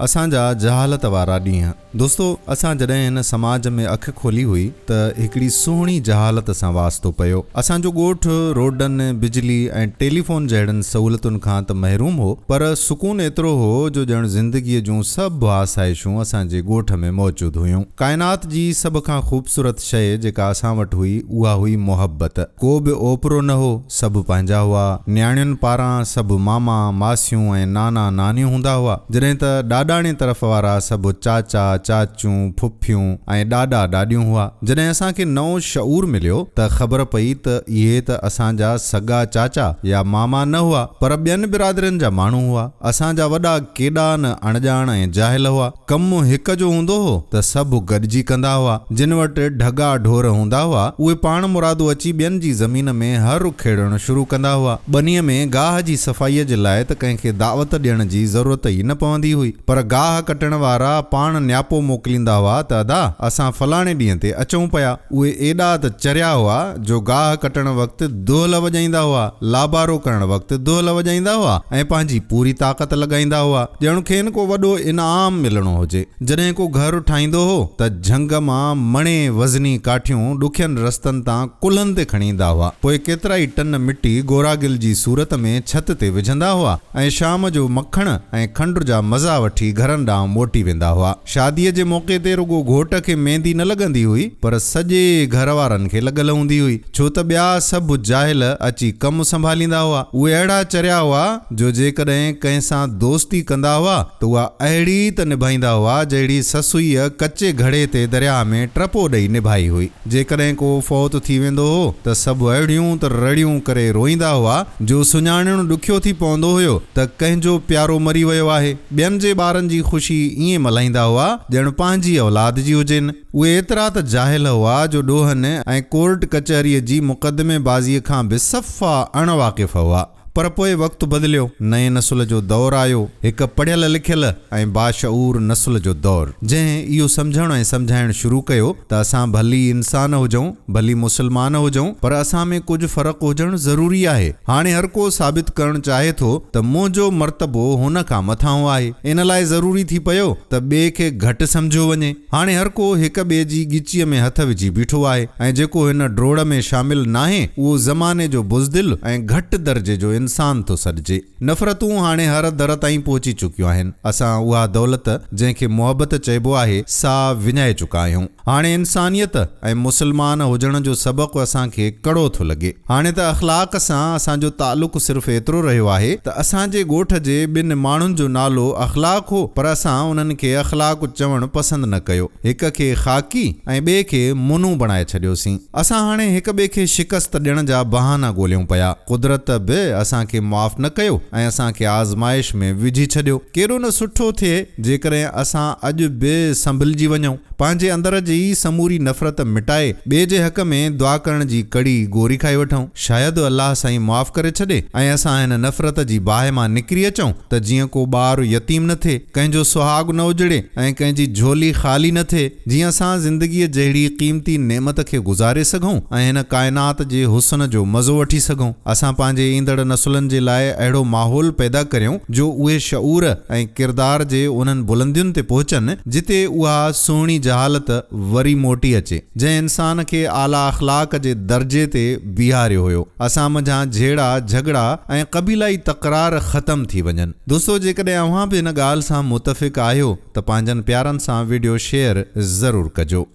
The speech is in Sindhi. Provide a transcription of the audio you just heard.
اسان جا جهالت وارا ڏينهن. دوستو اسان جڏهن هن سماج ۾ اک کولي هئي ته هڪڙي سهڻي جهالت سان واسطو پيو. اسان جو ڳوٺ روڊن، بجلي ۽ ٽيليفون جهڙن سهولتن کان ته محروم هو پر سڪون ايترو هو جو ڄڻ زندگيء جون سڀ آسائشون اسان جي ڳوٺ ۾ موجود هيون. ڪائنات جي سڀ کان خوبصورت شيء جيڪا اسان وٽ هئي اها هئي محبت. ڪو به اوپرو نه هو. سڀ پنهنجا هئا. نياڻين پاران سڀ ماما، ماسيون ۽ نانا نانيون هوندا هئا. جڏهن ته ڏاڏاڻي طرف وارا سڀ چاچا، چاچيون، ڦڦيون ۽ ڏاڏا ڏاڏيون هئا. جڏهن اسان کي نئون شعور مليو ته خبر پئي ته اهي ته اسان جا سڳا چاچا يا ماما نه هئا پر ٻين برادرين جا ماڻهو هئا. اسان جا وڏا ڪيڏا نه اڻڄاڻ ۽ جاهل هئا. ڪم هڪ جو هوندو هو ته سڀ گڏجي ڪندا هئا. جن وٽ ڍڳا ڍور هوندا هئا، اهي پاڻ مرادو اچي ٻين جي زمين ۾ هر کيڙڻ شروع ڪندا هئا. ٻنيء ۾ گاهه جي صفائيء جي لاء ته ڪنهن کي دعوت ڏيڻ جي ضرورت ئي نه پوندي هئي، پر گاهه ڪٽڻ وارا پاڻ نياپو موڪليندا هئا ته ادا، اسان فلاڻي ڏينهن تي اچون پيا. اهي ايڏا ته چريا هئا جو گاهه ڪٽڻ وقت دهل وڄائيندا هئا، لابارو ڪرڻ وقت دهل وڄائيندا هئا ۽ پنهنجي پوري طاقت لڳائيندا هئا، ڄڻ کين ڪو وڏو انعام ملڻو هجي. جڏهن ڪو گهر ٺاهيندو هو ته جهنگ مان مڻين وزني ڪاٺيون ڏکين رستن تان ڪلهن تي کڻي ايندا هئا. پوء ڪيترائي ٽن مٽي گوراگل جي صورت ۾ ڇت تي وجهندا هئا ۽ شام جو مکڻ ۽ کنڊ جا مزا وٺي گهرن ڏانهن موٽي ويندا هئا. شاديء جي موقعي تي رڳو گهوٽ کي ميندي نه لڳندي هئي، پر سڄي گهر وارن کي لڳل هوندي هئي، ڇو ته ٻيا سڀ جاهل اچي ڪم سنڀاليندا هئا. اهي اهڙا چريا هئا، جو جيڪڏهن ڪنهن سان دوستي ڪندا هئا ته اها اهڙي ته نڀائيندا هئا، جهڙي سسئيء ڪچي گهڙي تي درياهه ۾ ٽپو ڏئي نڀائي هئي. جيڪڏهن ڪو فوت ٿي ويندو هو ته سڀ اهڙيون ته رڙيون ڪري روئيندا هئا جو سڃاڻڻ ڏکيو ٿي پوندو هيو ته ڪنهن جو پيارو مري ويو آهي. ٻين جي ٻارن جي خوشي ائين ملهائيندا هئا ڄڻ پنهنجي اولاد جي هجين. اهي ايترا ته جاهل هئا جو ڏوهن ۽ ڪورٽ ڪچهريء جي مقدمي بازيء کان به صفا اڻ واقف هئا. پر پوء وقت بدليو، نئين نسل جو دور آيو، هڪ پڙهيل لکيل ۽ باشعور نسل جو دور، جنهن اهو سمجهڻ ۽ سمجهائڻ شروع ڪيو ته اسان ڀلي انسان هجون، ڀلي مسلمان هجون، پر اسان ۾ ڪجهه فرق هجڻ ضروري آهي. هاڻي هر ڪو ثابت ڪرڻ چاهي ٿو ته منهنجو مرتبو هن کان مٿانهون آهي. ان لاء ضروري ٿي پيو ته ٻئي کي گهٽ سمجهيو وڃي. هاڻي هر ڪو هڪ ٻئي جي ڳچيء ۾ هٿ وجهي بيٺو آهي ۽ جيڪو هن ڊوڙ ۾ شامل ناهي اهو زماني جو بزدل ۽ گهٽ درجي جو انسان ٿو سڏجي. نفرتون هاڻي هر در تائين پهچي چڪيون آهن. اسان اها دولت جنهن کي محبت چئبو آهي سا وڃائي چڪا آهيون. هاڻي انسانيت ۽ مسلمان هجڻ جو سبق اسان کي ڪڙو ٿو لڳي. هاڻي ته اخلاق سان اسان جو تعلق صرف ايترو رهيو آهي ته اسان جي ڳوٺ جي ٻن ماڻهن جو نالو اخلاق هو پر اسان انهن کي اخلاق چوڻ پسند نه ڪيو. هڪ کي خاڪي ۽ ٻئي کي منو بڻائي ڇڏيوسين. اسان هاڻي هڪ ٻئي کي شڪست ڏيڻ جا بهانا ڳوليون پيا. قدرت به اسان کي معاف نه ڪيو ۽ اسان کي آزمائش ۾ وجهي ڇڏيو. ڪيڏو نه سٺو ٿئي جيڪڏهن اسان اڄ به سنڀلجي وڃون. پنهنجي اندر جي سموري نفرت مٽائي ٻئي جي حق ۾ دعا ڪرڻ جي ڪڙي گوري کائي وٺون. شايد الله سائين معاف ڪري ڇڏي ۽ اسان هن نفرت جي باهه مان نڪري اچون ته جيئن ڪو ٻار يتيم نه ٿئي، ڪنهن جو سهاڳ نه اجڙي ۽ ڪنهن جي جهولي خالي نه ٿئي، جيئن اسان زندگيء جهڙي قيمتي نعمت کي گذاري سگهون ۽ هن ڪائنات جي حسن جو مزو وٺي سگهون. اسان پنهنجي ايندڙ نسلن جي لاء اهڙو ماحول پيدا ڪريون جو اهي شعور ۽ ڪردار جي انهن بلندين تي پهچن جتي اها سهڻي جهالت وري موٽي اچي، جنهن انسان کي اعليٰ اخلاق جي درجي تي بيهاريو هيو. اسان منجهان جهيڙا، جهڳڙا ۽ قبيلائي تڪرار ختم ٿي وڃن. دوستو جيڪڏهن اوهان به ان ڳالهه سان متفق آهيو ته پنهنجن پيارن سان وڊيو شيئر ضرور ڪجو.